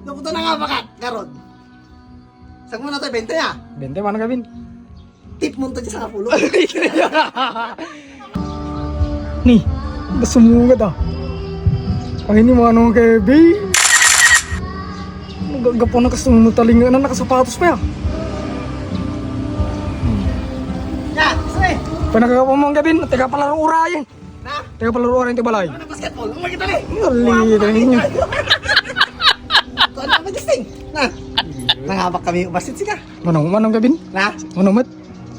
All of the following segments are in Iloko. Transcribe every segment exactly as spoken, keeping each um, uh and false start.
Naputa na nga bakat, garod. Saan mo na tayo, bente ya? Bente, Manong Kevin. Tip mo to sa kapulo. Ni, basumugad ah. Ang ini, Manong Kevin. Nagagapo na kasi mo talinga na nakasapatos pa ya. Ya, sir. Panagagapo mo ang gabi, teka pala rin urayan. Na? Teka pala rin urayan ti balay. Ano, basketball? Ang makita ni? Uli, tayo ninyo. Ano ba, Justin? Na? Nangabak kami, basit sika. Manong, manong gabi? Na? Manong mat?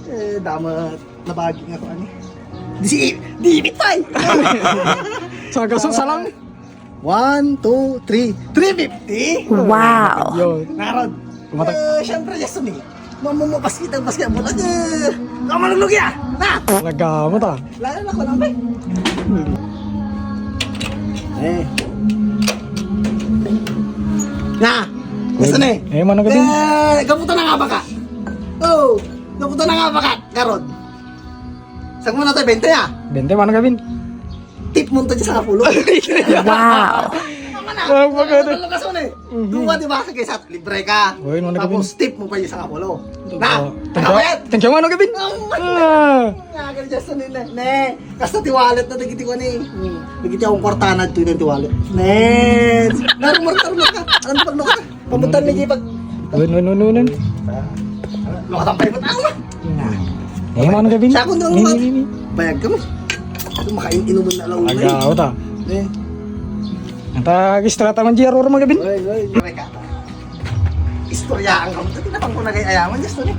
Eh, damat nabagi nga ko, ani. Di si, di bitay. Sa gaso, sa lang. One, two, three. Three fifty? Wow. Yun. Narod. Umatag- Eh, syempre, yes, ni. Mamumupas kita, basketball. Eh, kamalulog ya. Na! Talaga mo ta. Lalo na ko lang, pre. Eh. Na! Gusto ni? Eh, manong gabi? Eh, gaputan na nga baka. Oh, gaputan na nga baka. Garod. Saan mo na tayo? Bente ya? Bente, manong gabi? Tip mo to sa kapulo. Wow. Tama na. Ang maganda. Ano ka, Sone? Mhm. Duwa, di ba? Sige, sa libre ka. Uy, ano na Tapos, gawin? Tip mo pa yung sa kapulo. Thank Na? you. Thank you. Nakabayad? Thank you, ano gawin? Oh, Ah. Nga, ganyan sa nila. Ne, kasta ti wallet na dagiti ko ni. Hmm. Dagiti akong kwartana dito yung ti wallet. Ne, narumar-tarumar ka. Ano pag Pamuntan ni Jay pag Win, win, win, win, win. Makatampay mo tao, ah. Eh, manong gabi? Siya, kung doon Ni, mo, ni, ni, ni. Bayag ka mo. Ito, makain-inuman na lang. Agaw ta. Eh. Ang tag-istorya taman, Jay, Aurora, mga gabi? Oy, oy. Teka. Istorya ang kamot. Ito na pang kunagay ayaman, just to ni.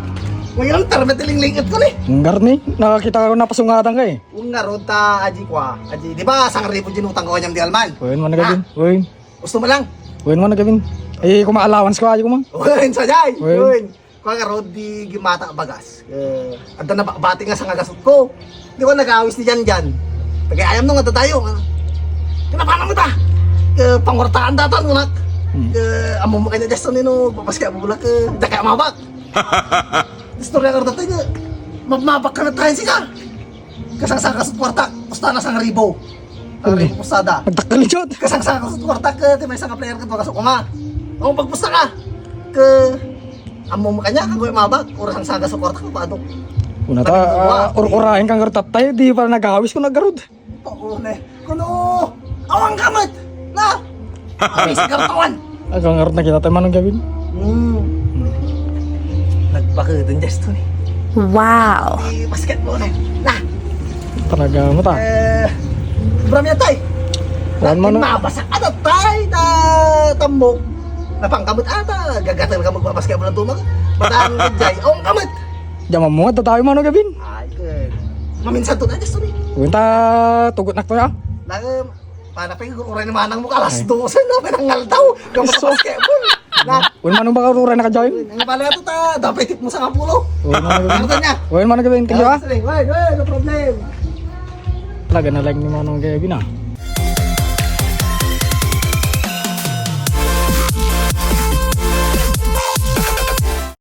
Ngayon, tarmet, linglingit ko ni. Ang garni, nakakita ko napasungatan ka eh. Ang ngarod ta, aji kwa. Aji, di ba, sang ribu jinutang ko kanyang di Alman? Uy, manong gabi? Ah. Uy. Gusto mo lang? Uy, manong gabi? Eh, kuma allowance ko, aji kuma. Uy, sa jay. Uy. Uy. Kung nga, Rod, di gimata bagas. Eh, adda na ba-, bati nga sa ngagasot ko. Di ko nag-awis ni Jan Jan. Tagay ayam no nga tayo, nga. Kinapana mo ta? Eh, pangwartaan datan, unak. Hmm. Eh, amo mo kanya Justin, no, papaski amo bulak, eh, da kaya mabak. Istorya ka dati nga, mabmabak ka na tayo, sika. Kasang sa kasut kwarta, pusta na sang ribo. Ang Ano? ribo pustada. Nagtakal ni Jot. Kasang sa kasut kwarta, ka, ti may isang player ka, bagas ko nga. Ang pagpusta ka, ka, Amo mo kanya, kagoy mabak, oras ang saga sa kwarta ko, paadok. Una ta, Sabi ko, ah, "Wa." Ur-urayan kang garud tattay, di pa nagawis ko naggarud. Oo, ne. Kuno, awang kamat! Na! Ay, sa kartawan! Ay, kang garud na kita tayo manong gawin. Hmm. Nagbakudon, Justin, eh. Wow! Di basketball, eh. Na! Talaga mo ta. Eh, bram yan, tay. Wan mo na. Mabasa ka na, tay, na tambok. Napangkamot ata, gagatal ka magbabasketball ng tumag. Bataan ka, jay. Awang kamat! Diyan mo nga, tatayo mo, ano, gabin? Ay, good. Maminsan to na, just to me. Punta, tugot na to, ya. Nang, para pa yung uray ni manang mo, alas Ay. dose na, may nangal daw. Kapag Iso. basketball. Na, Uy, manong baka uray na ka, Joy? Ang pala ito ta, dapat tip mo sa kapulo. Uy, manong gabin. Ano niya? Uy, manong gabin, tingnan, ah. Wait, wait, no problem. Talaga na lang ni manong gabin, ah.